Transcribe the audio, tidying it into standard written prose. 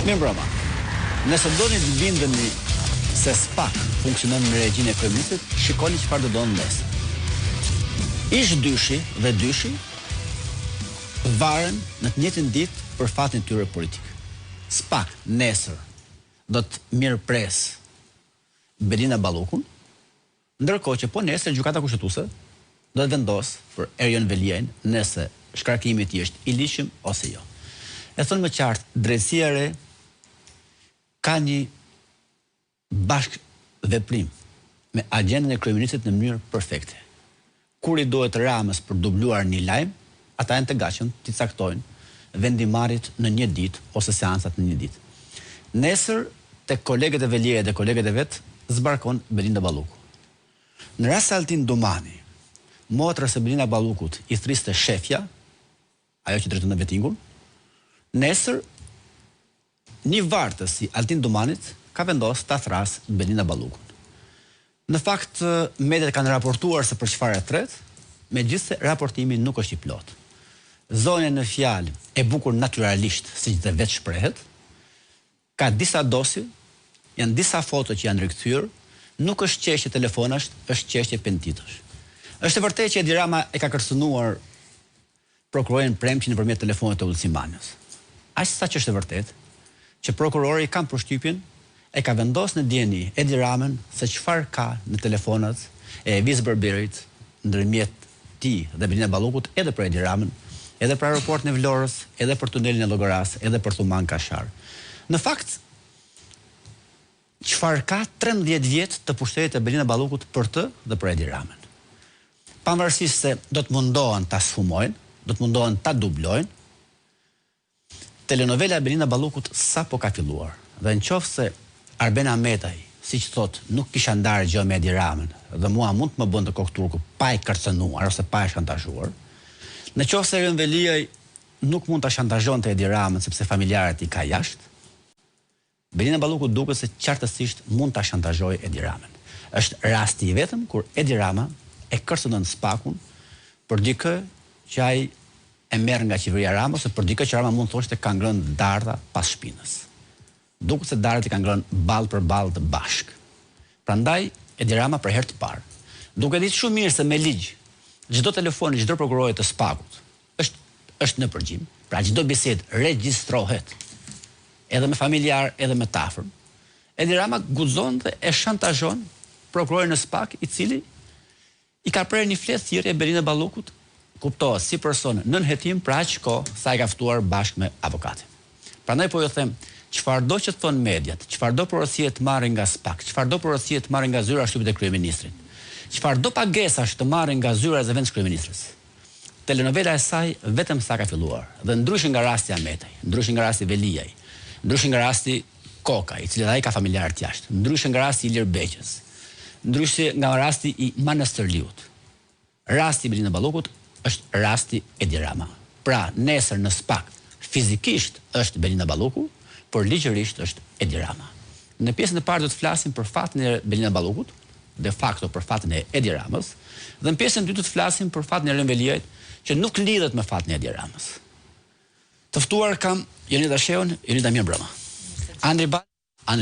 Mirëmbrëma. Nëse doni të bindeni se SPAK funksionon në regjinë e kryeministrit, shikoni çfarë do ndodhë nesër. Ish dyshi dhe dyshi varen në të njëjtën ditë për fatin e tyre politik. SPAK nesër do të mirëpresë Belinda Ballukun, Ndërkohë që po nesër Gjykata Kushtetuese do të vendosë për Erion Veliajn nëse shkarkimi i tij është i ligjshëm ose jo. E thënë më qartë, drejtësia e re ka një bashkëveprim me agjendën e kryeministrit në mënyrë perfekte. Kur i duhet Ramës për të dubluar një lajm, ata janë të gatshëm t'i caktojnë vendimmarrjet në një ditë ose seancat në një ditë. Nesër tek kolegët e Veliajt dhe kolegët e vet zbarkon Belinda Balluku. Në rast se Altin Dumani, motrës së Belinda Ballukut i thërriste shefja, ajo që drejtonte vetingun, nesër Një vartës i Altin Dumanit ka vendosë ta thërrasë Belinda Ballukun. Në fakt, mediat kanë raportuar se për çfarë e thërret, megjithëse raportimi nuk është i plotë. Zonja në fjalë, e bukur natyralisht, siç dhe vetë shprehet, ka disa dosje, janë disa foto që janë rikthyer, nuk është çështje telefonash, është çështje pentitosh. Është e vërtetë që Edi Rama e ka kërcënuar prokurorin Premçi nëpërmjet telefonit të Ulsi Manjës. Aq sa që është e vërtetë, që prokurori kam përshtypjen e ka vendosë në dijeni Edi Ramën se çfarë ka në telefonat e Evis Berberit ndërmjet tij dhe Belinda Ballukut edhe për Edi Ramën, edhe për aeroportin e Vlorës, edhe për tunelin e Llogorasë, edhe për Thumanë Kashar. Në fakt, Çfarë ka 13 vjet të pushtetit të Belinda Ballukut për të dhe për Edi Ramën. Pavarësisht se do të mundohen ta sfumojnë, do të mundohen ta dublojnë, telenovela e Belinda Ballukut sapo ka filluar. Dhe në qoftë se Arben Ahmetaj, siç thotë, nuk kisha ndarë gjë me Edi Ramën dhe mua mund të më bënte kokë turku pa e kërcënuar ose pa e shantazhuar, në qoftë se Erion Veliaj nuk mund ta shantazhonte Edi Ramën sepse familjarët i ka jashtë, Belinda Balluku duket se qartësisht mund ta shantazhojë Edi Ramën. Është rasti i vetëm kur Edi Rama e kërcënon SPAK-un për dikë që ai e merr nga qeveria Rama ose për dikë që Rama mund të thoshte ka ngrënë dardha pas shpinës. Duket se dardhat i ka ngrënë ballë për ballë të bashkë. Prandaj Edi Rama për herë të parë, duke ditë shumë mirë se me ligj çdo telefon i çdo prokurori të SPAK-ut është është në përgjim, pra çdo bisedë regjistrohet edhe me familjarë edhe me të afërm. Edi Rama guxon dhe e shantazhon prokurorin e SPAK, i cili i ka prerë një fletë thirrje Belinda Ballukut, kuptohet si person nën hetim për aq kohë sa e ka ftuar bashkë me avokatin. Prandaj po ju them, çfarëdo që të thonë mediat, çfarëdo porosie të marrin nga SPAK, çfarëdo porosie të marrin nga zyra e shtypit e kryeministrit, çfarëdo pagesash të marrin nga zyra e zëvendëskryeministres, Telenovela e saj vetëm sa ka filluar dhe ndryshe nga rasti Ahmetaj, ndryshe nga rasti Veliaj, ndryshe nga rasti Koka, i cili edhe ai ka familjarët jashtë, ndryshe nga rasti i Ilir Beqës, ndryshe nga rasti i Manastirliut. Rasti i Belinda Ballukut është rasti Edi Rama. Pra, nesër në SPAK fizikisht është Belinda Balluku, por ligjërisht është Edi Rama. Në pjesën e parë do të flasim për fatin e Belinda Ballukut, de facto për fatin e Edi Ramës, dhe në pjesën e dytë do të flasim për fatin e Erion Veliajt, që nuk lidhet me fatin e Edi Ramës. Të ftuar kam Jonida Shehun, Jonida mirëmbrëma. Andri Bal.